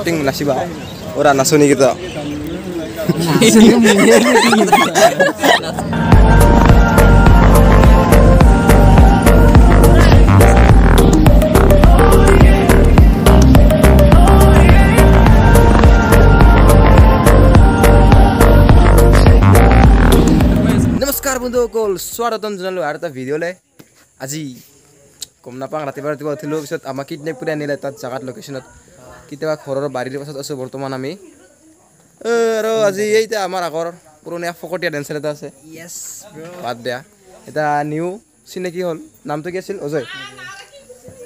Shooting নাচিবা ওৰা নাচনীকেইটা। নমস্কাৰ বন্ধুসকল, স্বাগতম জনালোঁ আৰু এটা ভিডিঅ'লৈ। আজি গম নাপাওঁ, ৰাতিপুৱা ৰাতিপুৱা উঠিলোঁ, পিছত আমাক কিডনেপ কৰি আনিলে তাত জেগাত লোকেশ্যনত। কেতিয়াবা ঘৰৰ বাৰীৰ পাছত আছোঁ বৰ্তমান আমি। আৰু আজি এইটা আমাৰ আগৰ পুৰণীয়া ফকটীয়া ডেন্সাৰ এটা আছে, বাদ দিয়া, এটা নিউ চিনাকি হ'ল, নামটো কি আছিল? অজয়।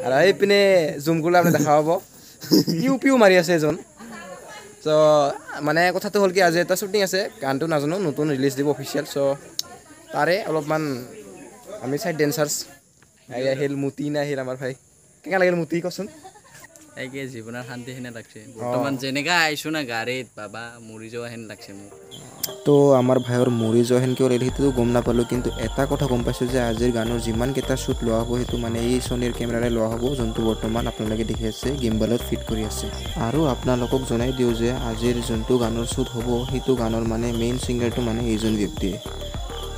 আৰু এইপিনে জুম কৰিলে আপুনি দেখা পাব পিউ পিউ মাৰি আছে এজন। চ' মানে কথাটো হ'ল কি, আজি এটা শ্বুটিং আছে, গানটো নাজানো, নতুন ৰিলিজ দিব অফিচিয়েল। চ' তাৰে অলপমান আমি চাইড ডেন্সাৰ্ছ আহিল, মুতি নাহিল আমাৰ ভাই। কেনেকুৱা লাগিল মুতি কচোন? এই জীৱনৰ শান্তি হেনে লাগছে বৰ্তমান, যেনেকা আহিছো না গাড়ীত, বাবা মৰি যোৱা হেন লাগছে মোক। তো আমাৰ ভাইৰ মৰি যোৱা হেন কিয় লাগিল সেইটোতো গম নাপালোঁ, কিন্তু এটা কথা গম পাইছোঁ যে আজিৰ গানৰ যিমানকেইটা শ্বুট লোৱা হ'ব সেইটো মানে এই ছনীৰ কেমেৰাৰে লোৱা হ'ব, যোনটো বৰ্তমান আপোনালোকে দেখি আছে গিম্বালত ফিট কৰি আছে। আৰু আপোনালোকক জনাই দিওঁ যে আজিৰ যোনটো গানৰ শ্বুট হ'ব সেইটো গানৰ মানে মেইন ছিংগাৰটো মানে এইজন ব্যক্তিয়ে।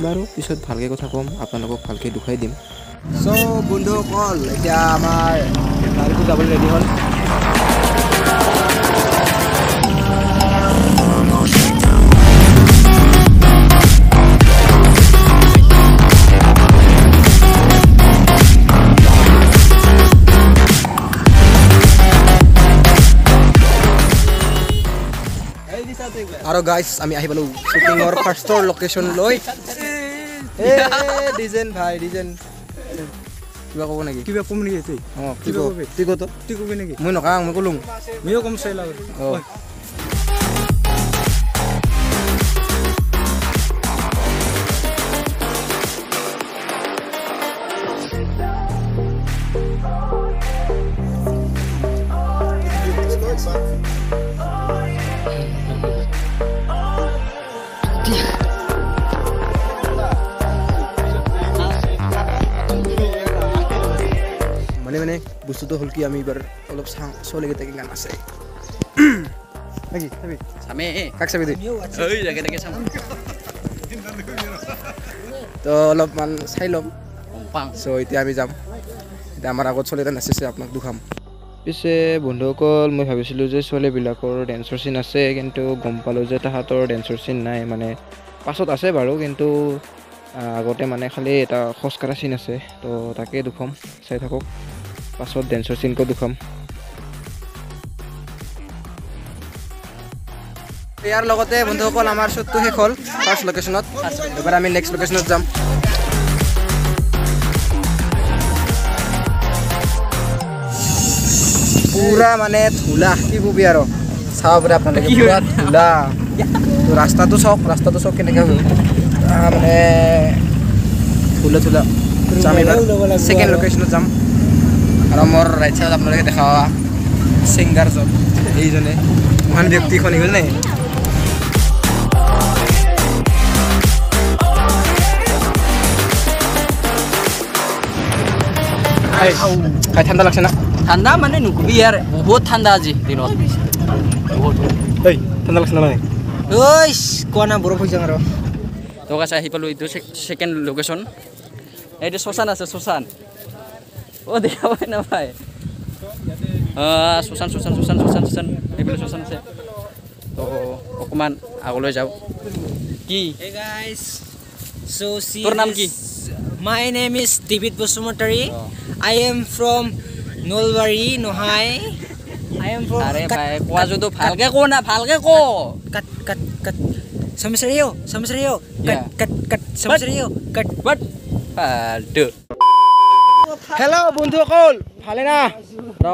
বাৰু পিছত ভালকৈ কথা ক'ম, আপোনালোকক ভালকৈ দেখুৱাই দিম। চ' বন্ধুসকল, এতিয়া আমাৰ গাড়ীটো যাবলৈ ৰেডি হ'ল। আৰু গাইছ, আমি আহি পালোঁ শ্বুটিঙৰ ফাৰ্ষ্টৰ লোকেশ্যন লৈ। ডিজেন ভাই, ডিজেন কিবা ক'ব নেকি? কিবা ক'ম নেকি? তুই অঁ, কি কবি? তুই কত? তুই কবি নেকি? মই নকাওঁ, মই ক'লো। ময়ো কম চাই লাগে। অঁ, মানে মানে বস্তুটো হ'ল কি, আমি এইবাৰ অলপ চাওঁ ছোৱালীকেইটা গান আছে নেকি? চাবি চামে, কাক চাবি তুই? তো অলপমান চাই ল'ম। চ' এতিয়া আমি যাম, এতিয়া আমাৰ আগত ছোৱালী এটা নাচিছে, আপোনাক দুখাম। পিছে বন্ধুসকল, মই ভাবিছিলোঁ যে ছোৱালীবিলাকৰ ডেন্সৰ চিন আছে, কিন্তু গম পালোঁ যে তাহাঁতৰ ডেন্সৰ চিন নাই। মানে পাছত আছে বাৰু, কিন্তু আগতে মানে খালি এটা খোজকঢ়া চিন আছে। তো তাকে দুখম, চাই থাকক, পাছত ডেন্সৰ চিনকো দুখাম। ইয়াৰ লগতে বন্ধুসকল, আমাৰ শ্বুটটো শেষ হ'ল ফাৰ্ষ্ট লোকেশ্যনত। এবাৰ আমি নেক্সট লোকেশ্যনত যাম। পুৰা মানে ধূলা, কি কবি আৰু, চাব পাৰে আপোনালোকে, পুৰা ধূলা। তো ৰাস্তাটো চাওক, ৰাস্তাটো চাওক কেনেকৈ মানে ধূলা ধূলা। যাম এইবাৰ ছেকেণ্ড লোকেশ্যনত যাম। আৰু মোৰ ৰাইট চাইডত আপোনালোকে দেখা পাবা ছিংগাৰজন, এইজনে মহান ব্যক্তিখন গ'ল নে। খাই ঠাণ্ডা লাগছে না? ঠাণ্ডা মানে নকবি ইয়াৰ, বহুত ঠাণ্ডা আজি দিনত। এই ঠাণ্ডা লাগছে না? মানে ঐ কোৱা না, বৰফ হৈ যাওঁ আৰু। তো কাছে আহি পালোঁ এইটো ছেকেণ্ড লোকেশ্যন। এইটো শ্মশান আছে, শ্মশান। অ' দেখা পাই নাপায়? শ্মশান শ্মশান শ্মশান শ্মশান শ্মশান, এইফালে শ্মশান আছে। তো অকণমান আগলৈ যাওঁ। কি তোৰ নাম কি? My name is David Basumatary. I am from Nalbari, Nohai. I am from. আৰে ভাই, কোৱা যদিও ভালকে ক না, ভালকে ক। কাট কাট কাট, সমস্যাৰিও সমস্যাৰিও, কাট কাট কাট, সমস্যাৰিও কাট বাট ফাল্টু। হেল্ল' বন্ধুসকল, ভালে না?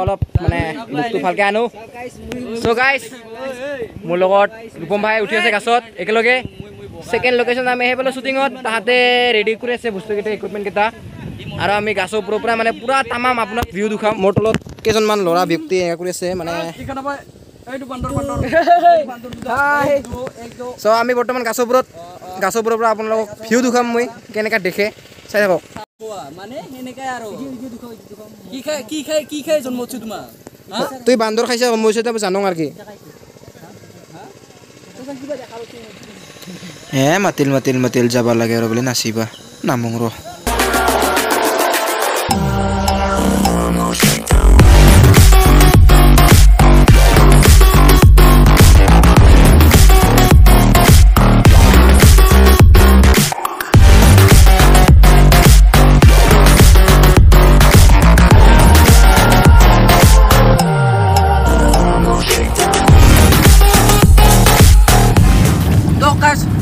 অলপ মানে লুকটো ভালকৈ আনো। চ' গাইজ, মোৰ লগত ৰূপম ভাই উঠি আছে গাছত একেলগে। ছেকেণ্ড লোকেশ্যন আমি আহি পালোঁ শ্বুটিঙত। তাহাঁতে ৰেডি কৰি আছে বস্তুকেইটা, ইকুইপমেণ্টকেইটা। আৰু আমি গাছৰ ওপৰৰ পৰা মানে পূৰা তামাম আপোনাক ভিউ দুখাম। মোৰ তলত কেইজনমান ল'ৰা ব্যক্তি এনেকুৱা কৰি আছে মানে। চ' আমি বৰ্তমান গাছৰ ওপৰত, গাছৰ ওপৰৰ পৰা আপোনালোকক ভিউ দুখাম মই, কেনেকুৱা দেখে চাই থাকক। মানে সেনেকাই আৰু। কি খাই কি খাই কি খাই জন্ম হৈছো তোমাৰ? তুই বান্দৰ খাইছা মই জানো আৰু কি হে মাতিল মাতিল মাতিল যাব লাগে আৰু বোলে নাচিবা নামং ৰ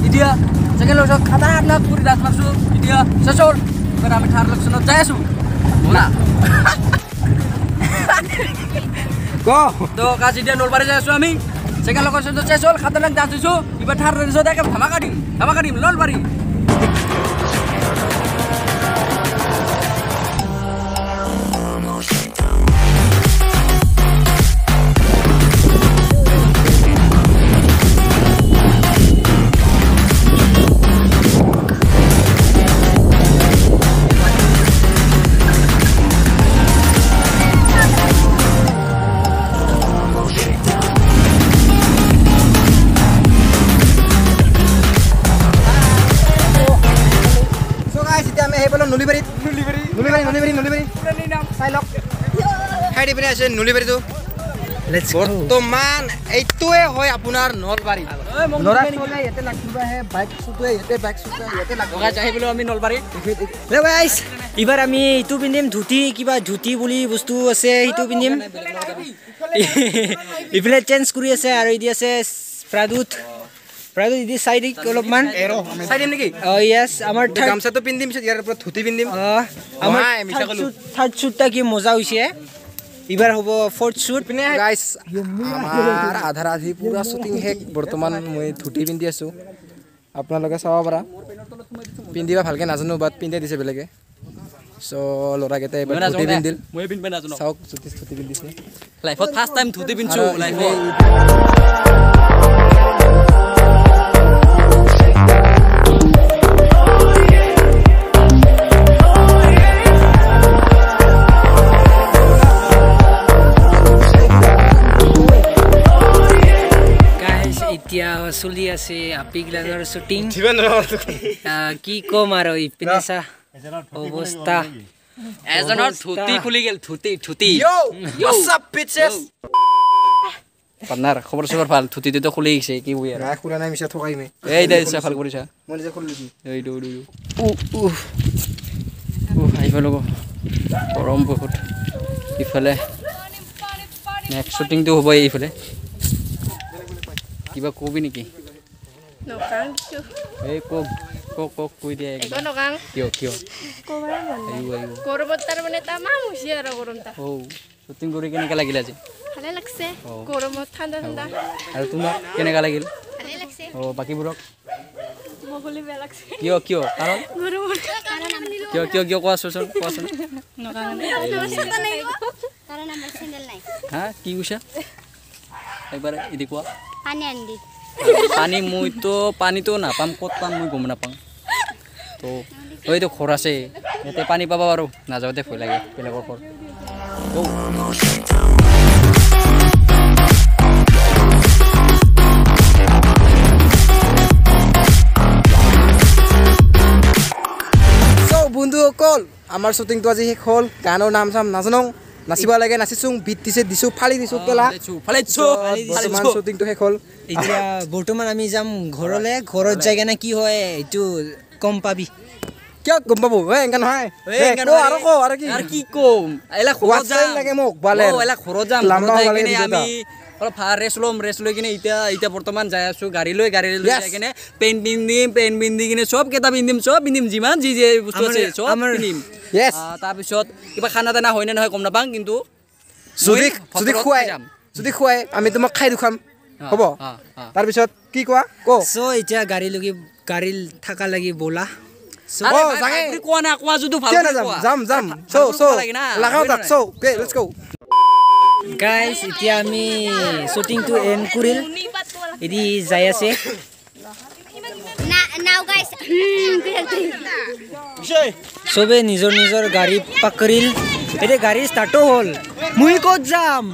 এতিয়া ছেকেণ্ড লোকেশ্যন খাতাৰনাক কৰি ডান্স মাৰছোঁ এতিয়া শেষ হ'ল এবাৰ আমি থাৰ্ড লোকেশ্যনত যাই আছোঁ ব'লা তো গাইছ এতিয়া নলবাৰী যাই আছোঁ আমি ছেকেণ্ড লোকেশ্যনটো শেষ হ'ল খাতাৰনাক ডান্স দিছোঁ এইবাৰ থাৰ্ড লোকেশ্যনত একে ধামাকা দিম নলবাৰী নলিবাৰীটো বৰ্তমান এইটোৱে হয় আপোনাৰ নলবাৰী এইবাৰ আমি এইটো পিন্ধিম ধুতি কিবা ধুতি বুলি বস্তু আছে সেইটো পিন্ধিম ইফালে চেঞ্জ কৰি আছে আৰু এদি আছে প্ৰাদুত প্ৰাদুত এদি চাই দিক অলপমান চাই দিম নেকি অ য়েছ আমাৰ গামছাটো পিন্ধিম পিছত ইয়াৰ ওপৰত ধুতি পিন্ধিম আমাৰ থাৰ্ড শ্বুটটা কি মজা হৈছে এইবাৰ হ'ব ফৰ্থ শ্বুট গাইছ আমাৰ আধাৰ আধি পুৰা শ্বুটিং শেষ বৰ্তমান মই ধুতি পিন্ধি আছোঁ আপোনালোকে চাব পাৰা পিন্ধিবা ভালকৈ নাজানো বাট পিন্ধাই দিছে বেলেগে চ' ল'ৰাকেইটাই এইবাৰ ধুতি পিন্ধিল চাওক ধুতি পিন্ধিছে লাইফত ফাৰ্ষ্ট টাইম ধুতি পিন্ধিছোঁ লাইফত এতিয়া চলি আছে আপিগলানৰ শ্বুটিং কি ক'ম আৰু ইপিনে চা অৱস্থা এজনৰ ধুতি খুলি গ'ল ধুতি ধুতি পাৰ্টনাৰ খবৰ চবৰ ভাল ধুতিটো খুলি গৈছে কি আৰু নাই খোলা নাই মিছা থকাই মই এই দে ভাল কৰিছা মই নিজে খুলি লৈছোঁ এইটো আহিব ল'ব গৰম বহুত ইফালে নেক্সট শ্বুটিংটো হ'ব এইফালে কিবা কবি নেকি এই কক কক কক কৈ দিয়া কিয় কিয় গৰমত তাৰমানে তামাম হৈছে আৰু গৰমটা অ শ্বুটিং কৰি কেনেকুৱা লাগিল আজি ভালে লাগছে গৰমত ঠাণ্ডা ঠাণ্ডা আৰু তোমাক কেনেকুৱা লাগিল ভালে লাগছে অ বাকীবোৰক মগলি বেয়া লাগছে কিয় কিয় কাৰণ গৰমত কিয় কিয় কিয় কোৱাচোন কোৱাচোন কাৰণ আমাৰ চেন্দেল নাই হা কি কৈছা একবাৰ এদি কোৱা পানী আনি পানী মইতো পানীটো নাপাম ক'ত পাম মই গম নাপাওঁ তো এইটো ঘৰ আছে ইয়াতে পানী পাব পাৰোঁ নাযাওঁতে ভয় লাগে বেলেগৰ ঘৰ চ' বন্ধুসকল আমাৰ শ্বুটিংটো আজি শেষ হ'ল গানৰ নাম চাম নাজানো নাচিব লাগে নাচিছোঁ বিট দিছে দিছোঁ ফালি দিছোঁ কেলা বৰ্তমান শ্বুটিংটো শেষ হ'ল এতিয়া বৰ্তমান আমি যাম ঘৰলৈ ঘৰত যাই কেনে কি হয় এইটো গম পাবি কিয় গম পাব এনেকা নহয় আৰু ক আৰু কি আৰু কি ক'ম এলা ঘৰত যাম লাগে মোক বালে এলা ঘৰত যাম আমি অলপ ৰেষ্ট ল'ম ৰেষ্ট লৈ কিনে এতিয়া এতিয়া বৰ্তমান যাই আছোঁ গাড়ী লৈ যাই কিনে পেণ্ট পিন্ধিম পেণ্ট পিন্ধি কিনে চব কেইটা পিন্ধিম চব পিন্ধিম যিমান যি যি বস্তু আছে চব পিন্ধিম তাৰপিছত কিবা খানা দানা হয়নে নহয় গম নাপাওঁ কিন্তু যদি খুৱাই আমি তোমাক খাই দেখুৱাম হ'ব তাৰপিছত কি কোৱা ক চ' এতিয়া গাড়ী লগি গাড়ী থকা লাগি ব'লা গাইজ এতিয়া আমি শ্বুটিংটো এণ্ড কৰিল এদি যাই আছে চবে নিজৰ নিজৰ গাড়ী পাকৰিল। এতিয়া গাড়ী ষ্টাৰ্টো হ'ল, মই ক'ত যাম?